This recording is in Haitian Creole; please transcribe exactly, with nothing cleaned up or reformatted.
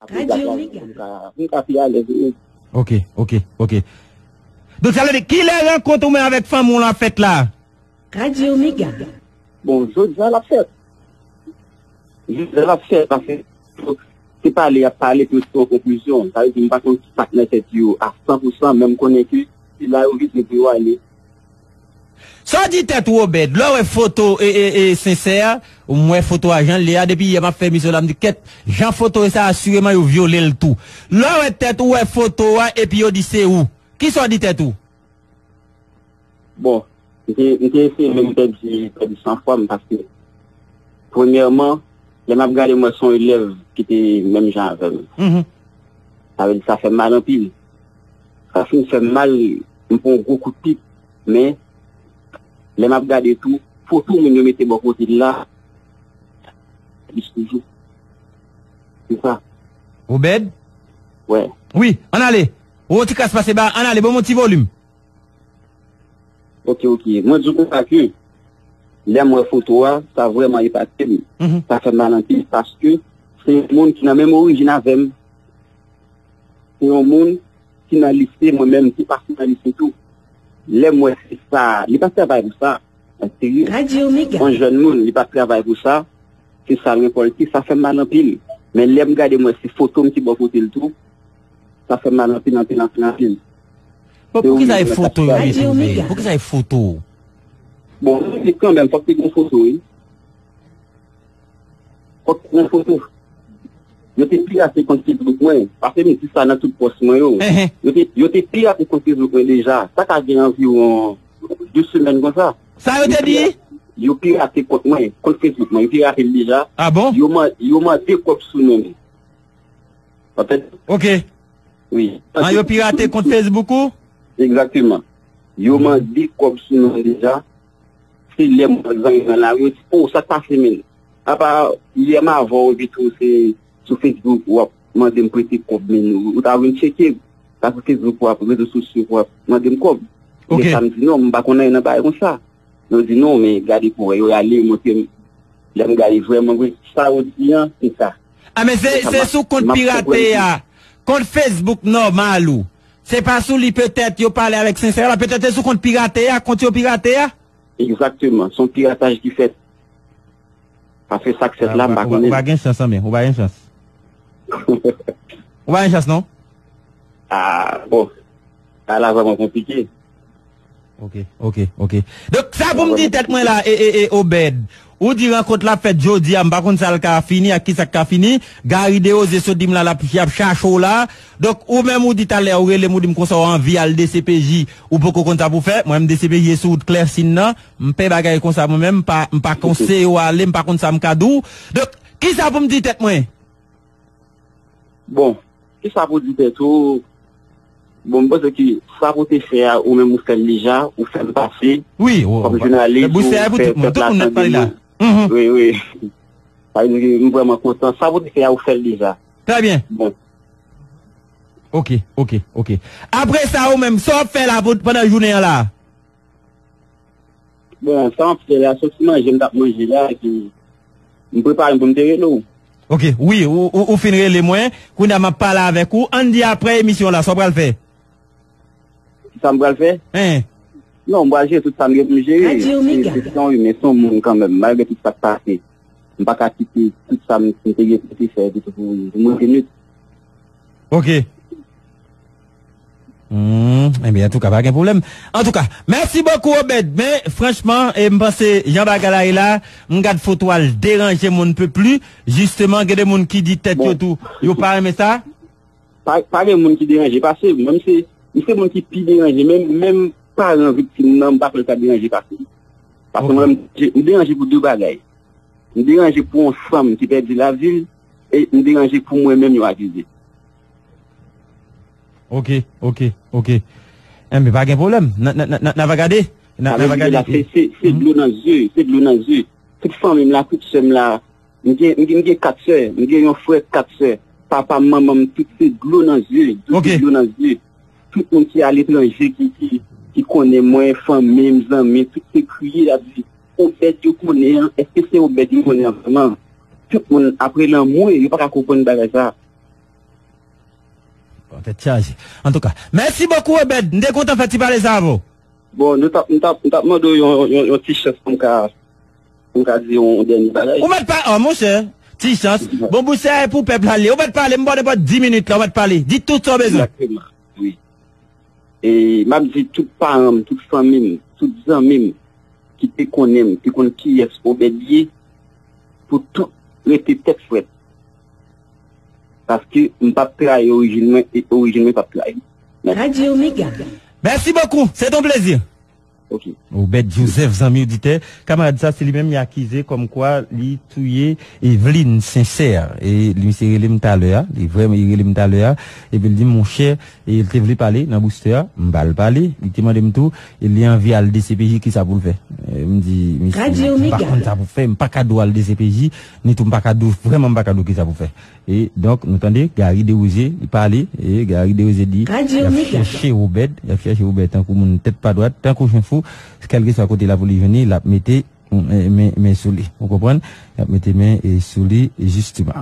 Apre gaz la, pou m ka, pou m ka pi alèz, wi. Ok, ok, ok. Donk, sa vle di, kilè rankont ou menm avèk fanmi w lan fèt la? Radyo Mega. Bon, jodi a l ap fèt. Jodi a l ap fèt, paske se pale y ap pale pou yo sot yon konklizyon. Sa vle di, m pa konn sa k nan tèt yo a san pou san, men m konnen ke se la yo vize pou yo ale. Sa w di tèt ou, Obed? Lè w wè foto e, e, e, Sensè, m wè foto a jan l ye a, depi yè m ap fè emisyon la, m di, kèt, jan foto e sa, asireman yo vyole l tou. Lè w wè tèt ou, wè foto a, epi yo di se ou. Kisa w di tèt ou? Bon, m te, m te eseye menm pèdi, pèdi sanfwa m, paske, premyèman, lè m ap gade, m wè se yon elèv ki te menm jan avè m. Mhm. Sa vle di, sa fè m mal anpil. Sa fin fè m mal, m pran yon gwo kout pip. Men, lè m ap gade tou, foto moun yo mete bò kote l la, plis toujou. Se sa. Obed? Wè. Wi, ann ale. Ou ti kras pase ba, ann ale, ban m yon ti volim. Ok, ok. Mwen di w konsa ke, lè m wè foto a, sa vrèman epate m. Mhm. Sa fè m mal anpil, paske se yon moun ki nan menm orijin avè m. Se yon moun ki nan lise, mwen menm, ki pase nan lise tou. Lè m wè se sa, li pa travay pou sa, an serye. Radyo Mega. Yon jèn moun, li pa travay pou sa, se sa l rekòlte, sa fè m mal anpil. Men lè m gade, m wè se foto m ki bò kote l tou, sa fè m mal anpil, anpil, anpil, anpil. Bon, poukisa e foto yo mete w, men? Poukisa e foto? Bon, men kanmenm, fòk te gen foto, wi. Kont mwen foto. Yo te pirate kont Facebook mwen. Paske m di sa nan tout pòs mwen yo. Enhen. Yo te, yo te pirate kont Facebook mwen deja. Sa ka gen anviwon de semèn konsa. Sa yo te di? Yo pirate kont mwen, kont Facebook mwen. Yo pirate l deja. Ah bon? Yo man-, yo mande kòb sou non m. Anfèt, ok. Wi. An, yo pirate kont Facebook ou? Egzakteman. Yo mande kòb sou non m deja. Se lè m wè zanmi mwen la, yo di, "O, sa k pase, menn? Apa yè m avè w, epi tou se sou Facebook w ap mande m prete kòb, menn. Ou ta vin tcheke m. Sa sou Facebook w ap, rezo sosyo w ap mande m kòb." Ok. Men sa m di, "Non, m pa konn anyen nan bagay konsa." Yo di, "Non, men gade pou wè." Yo rale, yo montre m. Lè m gade vrèman vre, sa yo di an, se sa. Ah, men se, se sou kont pirate a, kont Facebook nòmal ou. Se pa sou li petèt yo pale avèk Sensè la, petèt se sou kont pirate a, kont yo pirate a. Egzakteman, se yon pirataj ki fèt. Paske sa k fèt la, m pa konnen. Ou pa gen chans, anben, ou pa gen chans. Ou pa gen chans, non? Ah, bon. Sa la vrèman konplike. Ok, ok, ok. Donk, sa pou m di tèt mwen la, e, e, e, Obed. Ou di rankont la fèt jodi a, m pa konn sa l ka fini ak kisa k ka fini. Gary Desrosiers sot di m la, l ap, y ap chache w la. Donk, ou menm ou di talè, ou rele m, ou di m konsa w anvi al D C P J, ou poko konn sa pou fè. Mwen menm D C P J e sou wout Klèsin nan. M pè bagay konsa mwen menm, m pa, m pa konseye w ale, m pa konn sa m ka di w. Donk, kisa pou m di tèt mwen? Bon, kisa pou di tèt ou? Bon, m panse ke sa pou te fè a, ou menm ou fè l deja, ou fè m pase. Wi, kòm jounalis, ou fè pèp la tande nou. Wi, wi. Sa vle di ke m vrèman kontan. Sa pou te fè a, ou fè l deja. Trè byen. Bon. Ok, ok, ok. Apre sa, ou menm, sa w ap fè la pou, pandan jounen an la? Bon, sa m ap fè la, soti manje m t ap manje la, epi m prepare m pou m te rele w. Ok, wi, ou, ou, ou fin rele mwen, kounye a m ap pale avèk ou. Ann di apre emisyon la, sa w pral fè? Sa m pral fè? Hein. Non, m pral jere tout sa m gen pou m jere. Se, se, se yon imen, se yon moun kanmenm, malgre tout sa k pase. M pa ka kite tout sa m, m te gen pou te fè, epi tou pou, pou moute nwit. Ok. Hmm, ebyen, antouka, pa gen pwoblèm. Antouka, mèsi bokou, Obed. Men, franchman, e, m panse, jan bagay la ye la, m gad foto a, l deranje m on ne peut plus. Jisteman, gen de moun ki di tèt yo tou, yo pa renmen sa. Pa, pa gen moun ki deranje pase m. Mwen, m se, m se moun ki pi deranje. Menm, menm paran viktim nan, m pa kwè l ka deranje pase m. Paske mwen, m, m deranje pou de bagay. M deranje pou yon fanm ki pèdi lavi l, e m deranje pou mwen menm yo akize. Ok, ok, ok. Enben, pa gen pwoblèm. N a, n a, n a, n a, n a va gade. N a, n a va gade. Se, se, se dlo nan zye, se dlo nan zye. Tout fanmi m la, tout sè m la, m gen, m gen, m gen kat sè, m gen yon frè, kat sè. Papa m, manman m, tout se dlo nan zye, tout se dlo nan zye. Tout moun ki aletranje, ki, ki, ki konnen mwen, fanmi m, zanmi, tout se kriye, y ap di, Obed yo konnen an, èske se Obed yo konnen an vrèman? Tout moun ap rele anmwe, yo pa ka konprann bagay sa. Tèt chaje. Antouka, mèsi bokou, Obed. M te kontan fè ti pale sa avè w. Bon, nou t ap, m t ap, m t ap mande w yon, yon, yon ti chans pou m ka, pou m ka di yon dènye bagay. Ou mèt pa, oh, monchè, ti chans. Bon, bouch sa e pou pèp la li ye. Ou mèt pale, m ba w nenpòt dis minit la, ou mèt pale. Di tout sa w bezwen. Egzakteman, wi. E m ap di tout paran m, tout fanmi m, tout zanmi m ki te konnen m, ki konn kiyès Obed ye, pou tout rete tèt frèt. Paske m p ap trayi orijin mwen, e orijin mwen p ap trayi. Mèsi. Radyo Mega. Mèsi bokou, se ton plezi. Ok. Obed Joseph, zanmi oditè, kamarad sa, se li menm li akize kòmkwa li touye Eveline Sincère. E li, misye rele m talè a, li vrèman, li rele m talè a, epi l di m, monchè, e l te vle pale nan booster a, m ba l pale, li te mande m tou, e li anvi al D C P J, kisa pou l fè? E m di, misye, m pa konn sa pou fè, m pa ka di w al D C P J, ni tou m pa ka di w, vrèman m pa ka di w kisa pou fè. E donk, nou tande, Gary Desrosiers, li pale, e Gary Desrosiers di, y ap chèche Obed, y ap chèche Obed tankou moun tèt pa dwat, tankou chen fou, kèlkeswa kote la pou li jwenn li, l ap mete, mm, men, men sou li. Ou konprann? Y ap mete men, e, sou li, jisteman.